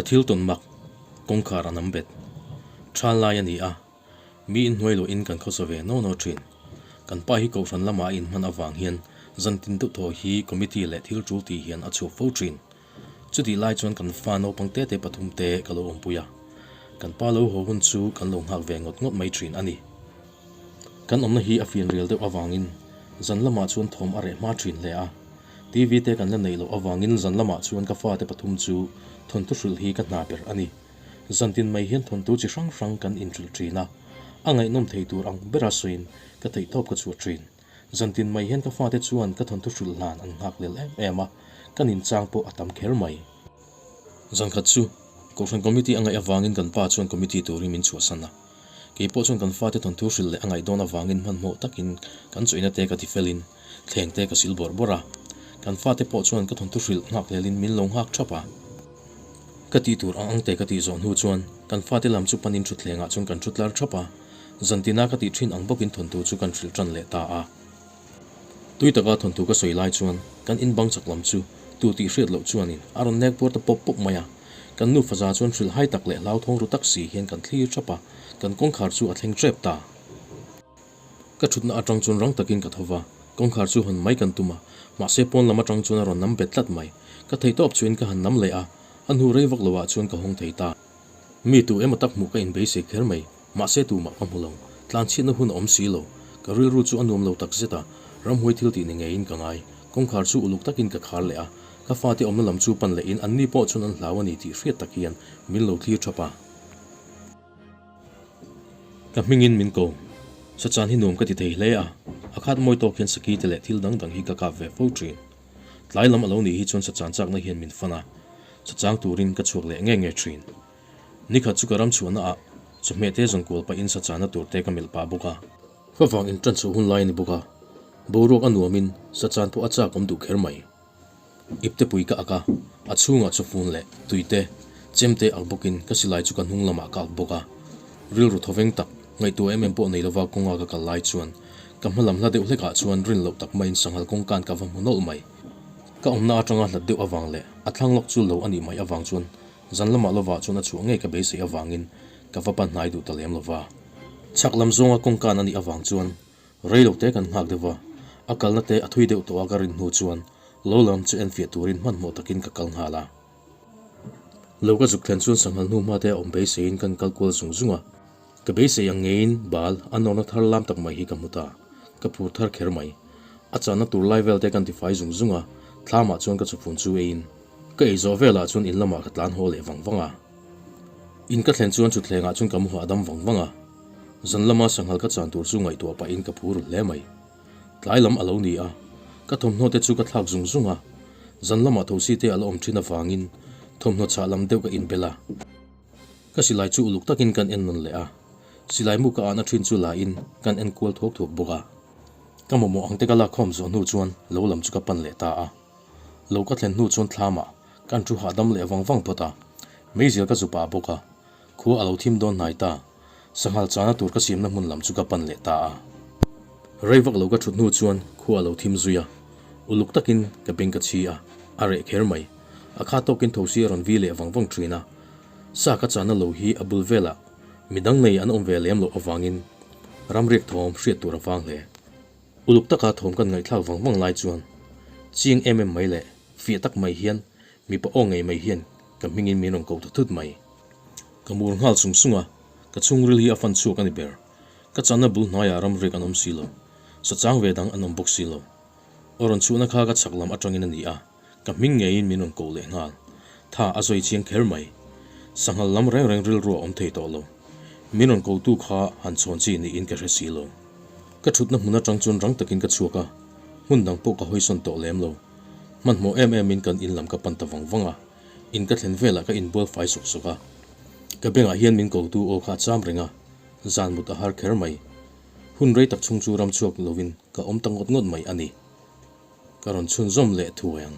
Ka thil tawn mak kawngkhar a nam bet. Tha lai a ni a, mi inhnuai loh in kan khawsa ve no no thin. Kan pa hi kohhran lama a inhman avang hian zantin deuh thaw hi committee leh thil tul tih hian a chhuak fo thin. Chutih lai chuan kan fa naupang tete pathum te ka lo awmpui a, kan pa lo haw hun chu kan lo nghak ve ngawt ngawt mai thin a ni. Kan awmna hi a fian rial deuh avangin zan lamah chuan thawm a reh hma thin hle a. TV te kan la neih loh avangin zan lamah chuan ka fate pathum chu thawnthu hrilh hi ka hna ber a ni. Zantin mai hian thawnthu chi hrang hrang kan inhrilh thin a, a ngaihnawm thei tur ang bera sawiin ka theihtawp ka chhuah thin. Zantin mai hian ka fate chuan ka thawnthu hrilh hlan an nghak lel em em a, kan inchang pawh a tam kher mai. Zankhat chu Kohhran Committee a ngaih avangin kan pa chuan Committee turin min chhuahsan a. Kei pawh chuan kan fate thawnthu hrilh leh a ngaih dawn avangin hmanhmawh takin kan chawihna te ka ti felin thleng te ka sil bawrh bawrh a. Kan fate pawh chuan ka thawnthu hrilh nghak hlelin min lo nghak thap a. Ka tih tur ang ang te ka tih zawh hnu chuan kan fate lam chu panin thutthlengah chuan kan thu tlar thap a. Zantina ka tih thin ang bawkin thawnthu chu kan hrilh tan leh ta a. Tui taka thawnthu ka sawi lai chuan kan in bang chak lam chu tu tih hriat loh chuanin a rawn nek puar ta pawp pawp mai a. Kan nu faza chuan hrilh hai tak leh hlauthawng ru tak si hian kan thlir thap a, kan kawngkhar chu a thleng tep ta. Ka thutna atang chuan rang takin ka tho va, kawngkhar chu hawn mai kan tum a, mahse pawn lam atang chuan a rawn nam bet tlat mai. Ka thei tawp chuin ka han nam leh a, a hnu rei vak loah chuan ka hawng thei ta. Mi tu emaw tak hmuh ka inbeisei kher mai, mahse tumah ka hmu lo. Tlanchhiatna hun a awm si lo. Ka rilru chu a nuam lo tak zet a, ramhuai thil tih ni ngeiin ka ngai. Kawngkhar chu uluk takin ka khar leh a, ka fate awmna lam chu pan lehin anni pawh chuan an hlau a ni tih hriat tak hian min lo thlir thap a. Ka hmingin min ko. Sachan hi nuam ka ti thei hle a, a khat mawi tawk hian saki te leh thil dang dang hi ka kap ve fo thin. Tlai lam a lo nih hi chuan sachan chakna hian min fan a, sachang turin ka chhuak leh nge nge thin. Nikhat chu ka ram chhuahna ah chawhmeh te zawn kual pahin sachana tur te ka melh pah bawk a. Favang in tan chhuah hun lai a ni bawk a, boruak a nuamin sachan pawh a chak awm duh kher mai. Ipte pui ka ak a, a chhungah chawfun leh tui te, chem te ak bawkin ka silai chu ka hnung lamah ka ak bawk a. Rilru thawveng tak, ngaihtuah em em pawh nei lova kawnga ka kal lai chuan ka hma lam hla deuh hlekah chuan rin loh tak maiin sanghal kawngkan ka va hmu nawlh mai. Ka awmna atanga hlat deuh avang leh a thlang lawk chu lo a nih mai avang chuan zan lamah lovah chuan a chhuah ngei ka beisei avangin ka va pan hnai duh ta lem lova. Chhak lam zawnga kawngkan a nih avang chuan Rei lo te kan nghak deuh va, a kalna te a thui deuh tawh a ka rin hnu chuan lo lam chu enfiah turin hmanhmawh takin ka kal nghal a. Lo ka zuk thlen chuan sanghal hnu hma te a awm beiseiin kan kal kual zung zung a. Ka beisei ang ngeiin bal a nawrna thar lam tak mai hi ka hmu ta, ka phur thar kher mai. A channa tur lai vel te kan tifai zung zung a, thlamah chuan ka chawfun chu eiin ka ei zawh velah chuan in lamah ka tlan haw leh vang vang a. In ka thlen chuan thutthlengah chuan ka mu hahdam vang vang a. Zan lama sanghal ka chan tur chu ngaihtuah pahin ka phur hle mai. Tlai lam a lo ni a, ka thawmhnaw te chu ka thlak zung zung a. Zan lamah thosi te a la awm thin avangin thawmhnaw chhah lam deuh ka inbel a. Ka silai chu uluk takin kan en nawn leh a, silai mu ka ahna thin chu la in kan en kual thuak thuak bawk a. Ka mamawh ang te ka lakkhawm zawh hnu chuan lo lam chu ka pan leh ta a. Lo ka thlen hnu chuan thlamah kan thu hahdam leh vang vang phawt a, meizial ka zu pah bawk a, khua a lo thim dawn hnai ta. Sanghal chana tur ka siamna hmun lam chu ka pan leh ta a. Rei vak lo ka thut hnu chuan khua a lo thim zui a, uluk takin ka beng ka chhi a, a reh kher mai. A kha tawkin thosi a rawn vi leh vang vang thin a, sa ka chana lo hi a bul velah midang nei an awm ve lem loh avangin ramriak thawm hriat tur a vang hle. Uluk taka thawm kan ngaihthlak vang vang lai chuan ching em em mai leh fiah tak mai hian mipa aw ngei mai hian ka hmingin min rawn ko ta thut mai. Ka mur nghal sung sung a, ka chhungril hi a fan chhuak a ni ber. Ka channa bul hnaiah ramriak an awm si lo, sachang ve dang an awm bawk si lo. Aw rawn chhuahna kha ka chhak lam atangin a ni a, ka hming ngeiin min rawn ko leh nghal. Tha a zawi chiang kher mai. Sanghal lam reng reng rilru a awm thei tawh lo. Min rawn kotu kha han chhawn chi niin ka hre si lo. Ka thutna hmun atang chuan rang takin ka chhuak a, hmun dang pawh ka hawisawn tawh lem lo. Hmanhmawh em emin kan in lam ka pan ta vang vang a, in ka thlen velah ka inbual fai sawk sawk a. Ka bengah hian min kotu aw kha a cham reng a, zan mut a har kher mai. Hun rei tak chhung chu ram chhuak lovin ka awm ta ngawt ngawt mai a ni. Ka rawn chhunzawm leh thuai ang.